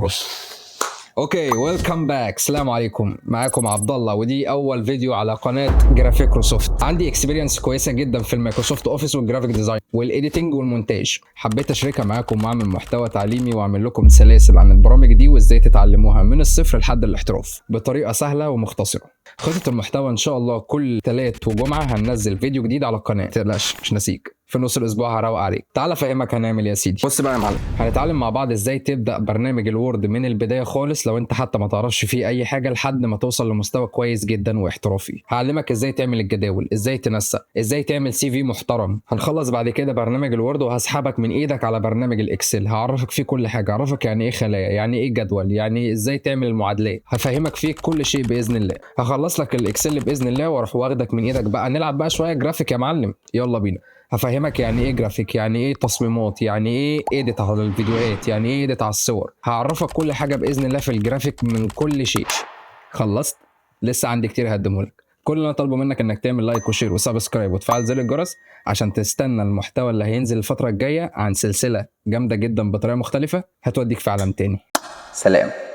okay، welcome back. السلام عليكم، معاكم عبد الله، ودي اول فيديو على قناة جرافيكروسوفت. عندي experience كويسة جدا في ال Microsoft Office وال graphic design وال editing والمونتاج. حبيت اشاركها معاكم واعمل محتوى تعليمي واعمل لكم سلاسل عن البرامج دي وازاي تتعلموها من الصفر لحد الاحتراف بطريقة سهلة ومختصره. خطه المحتوى ان شاء الله كل ثلاث وجمعه هننزل فيديو جديد على القناه. تقلقش، مش ناسيك، في نص الاسبوع هروق عليك. تعال افهمك هنعمل إيه يا سيدي. بص بقى يا معلم، هنتعلم مع بعض ازاي تبدا برنامج ال Word من البداية خالص، لو انت حتى ما تعرفش فيه اي حاجه، لحد ما توصل لمستوى كويس جدا واحترافي. هعلمك ازاي تعمل الجداول، ازاي تنسق، ازاي تعمل CV محترم. هنخلص بعد كده برنامج ال Word وهسحبك من ايدك على برنامج ال Excel. هعرفك فيه كل حاجه، هعرفك يعني ايه خلايا، يعني ايه جدول، يعني ازاي تعمل المعادلات، هفهمك فيه كل شيء باذن الله. هخلص لك ال Excel باذن الله واروح واخدك من ايدك بقى نلعب بقى شوية جرافيك يا معلم. يلا بينا. هفهمك يعني ايه جرافيك، يعني ايه تصميمات، يعني ايه edit على الفيديوهات، يعني ايه edit على الصور. هعرفك كل حاجة باذن الله في الجرافيك من كل شيء. خلصت؟ لسه عندي كتير هقدمه لك. كل اللي انا طالبه منك انك تعمل like و share و subscribe وتفعل زر الجرس عشان تستنى المحتوى اللي هينزل الفترة الجاية عن سلسلة جامدة جدا بطريقة مختلفة هتوديك في عالم تاني. سلام.